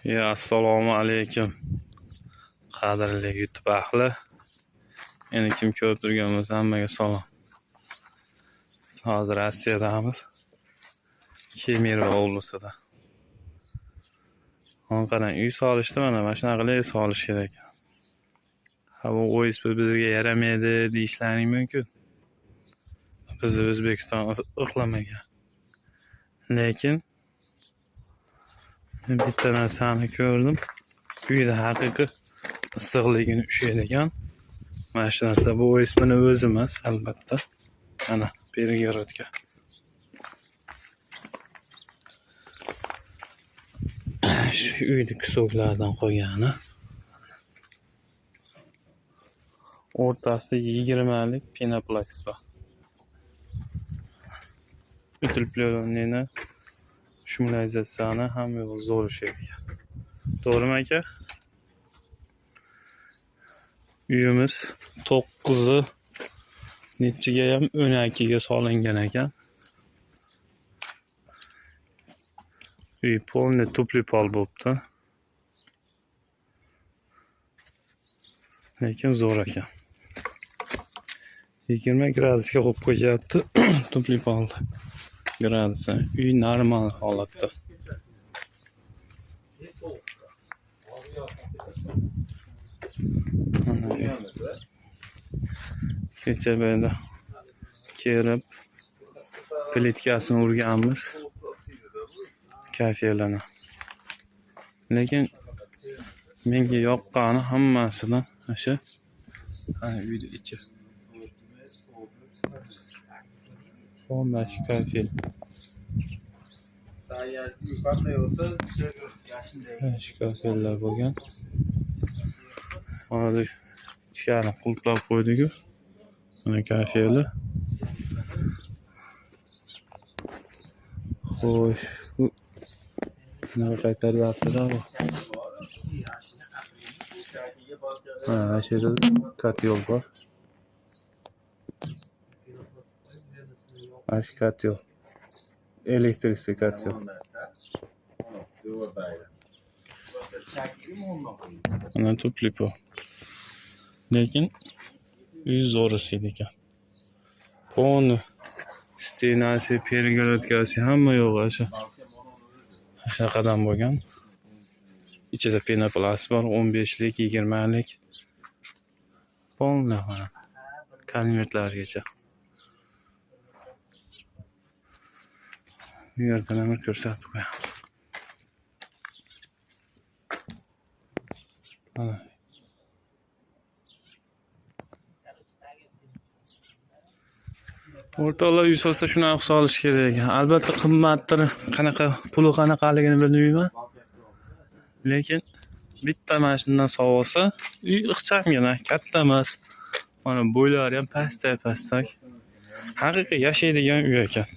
Ya assalomu alaykum qadrli YouTube ahli. Meni kim ko'rib turgan bo'lsa hammaga salom. Hozir Rossiyadamiz. Kemerovo oblasida. Mana qarang, uy solishdi, mana shunaqa qilib uy solish kerak. Ha, bu OSB bizga yaramaydi deyishlaring mumkin. Bizni O'zbekiston iqlimiga. Lekin bitta narsani ko'rdim. Uyda haqiqiy issiqligini ushlaydigan mana shu narsa. Bu OSBni o'zi emas, albatta. Mana перегородка. Shu uyni kusoklardan qolgani. O'rtasida 20lik penoplast bor. Утепленныйni shumlizatsiyani hamma yo'q zo'r ishlaydi. To'g'rimi aka? Uyimiz 9-i nechiga ham 12ga solingan ekan. Uy polni tupli pol bo'pti. Lekin zo'r ekan. 20 gradusga qo'yib qo'yapti tupli polni. Gradusi. Uy normal holatda. Kecha bu yerda kelib plitkasini urganmiz. Kafelani. Lekin menga yoqqani hammasidan o'sha ana uyni ichi. Mana shu kafel. Shu kafellar bo'lgan. Hozir ichkarini qulflab qo'ydik-ku. Mana kafeli. Xo'sh, bu nima qaytaryapti-da bu? Ha, shu yerda kotyol bor. Mana shu kotyol. Elektrikli kotyol. Mana tupli pol. Lekin uy zo'r ishlaydi ekan. Polni stenasi, перегородкasi hamma yo'q o'sha. Shunaqadan bo'lgan. Ichida penoplast bor, 15lik, 20lik. Polni mana konvertlargacha. Bu yerdan ham ko'rsatib qo'yamiz. Mana. O'rtoqlar uy solsa shunaqa solish kerak ekan. Albatta qimmatdir, qanaqa puli qanaqaligini bilmayman. Lekin bitta mana shundan solsa, uy ixchamgina, katta emas. Mana bo'ylari ham pastak-pastak. Haqiqiy yashaydigan uy ekan.